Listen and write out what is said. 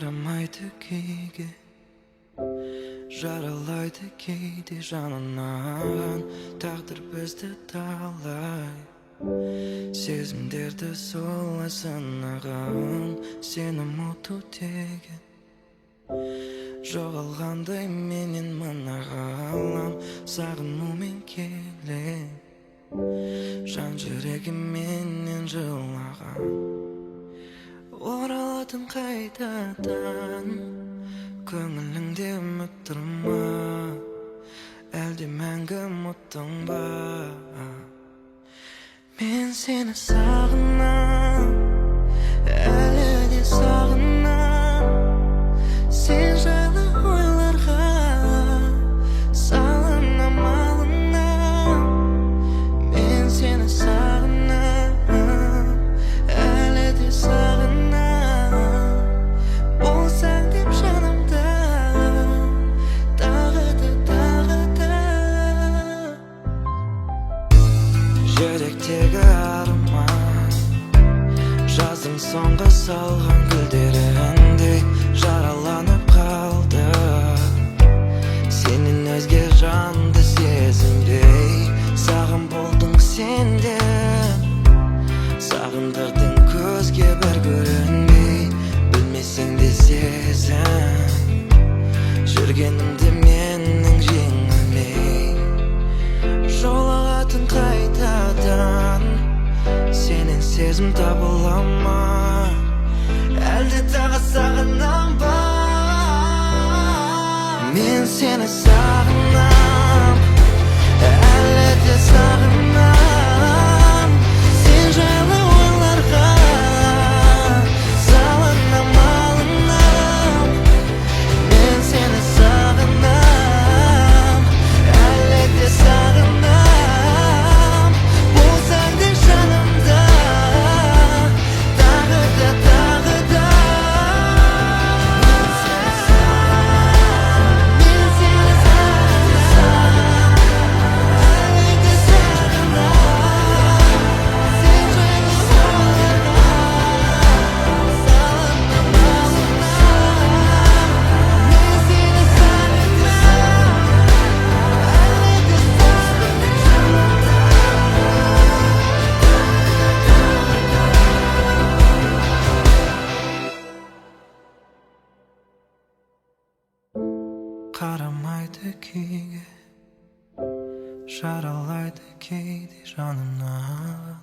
Қарамайды күйге, жаралайды кейде жанынан. Тағдыр бізді талай сезімдерді солай сынаған. Сені ұмыту деген жоғалғандай менен мына ғалам. Сағынумен келем, жан жүрегім менен жылаған. Оралатын қайтадан, көңіліңде үміт тұр ма, әлде мәңгі ұмыттың ба? Мен сені сағынам, әлі де сағынам. Сен жайлы ойларға салынам, алынам. Мен сені сағынам, әлі де сағынам. Болсаң деп жанымда тағы да, тағы да. Жүректегі арман жаздың соңғы салған гүлдеріндей жараланып қалды. Сенен өзге жанды сезінбей, сағым болдың сен де. Сағындырдың көзге бір көрінбей. Білмесең де сезін жүргенімді менің жеңілмей. Жолығатын қайтадан, сенен сезім табыла ма, әлде тағы сағынам ба? Мен сені сағынам, әлі де сағынам. Сен жайлы ойларға салынам, алынам. Мен сені сағынам, әлі де сағынам. Болсаң де жанымда тағы да, тағы да. Мен сені сағынам, әлі де сағынам. Сен жайлы ойларға салынам, алынам. Мен сені сағынам, әлі де сағынам. Қарамайды күйге, жаралайды кейде жанынан.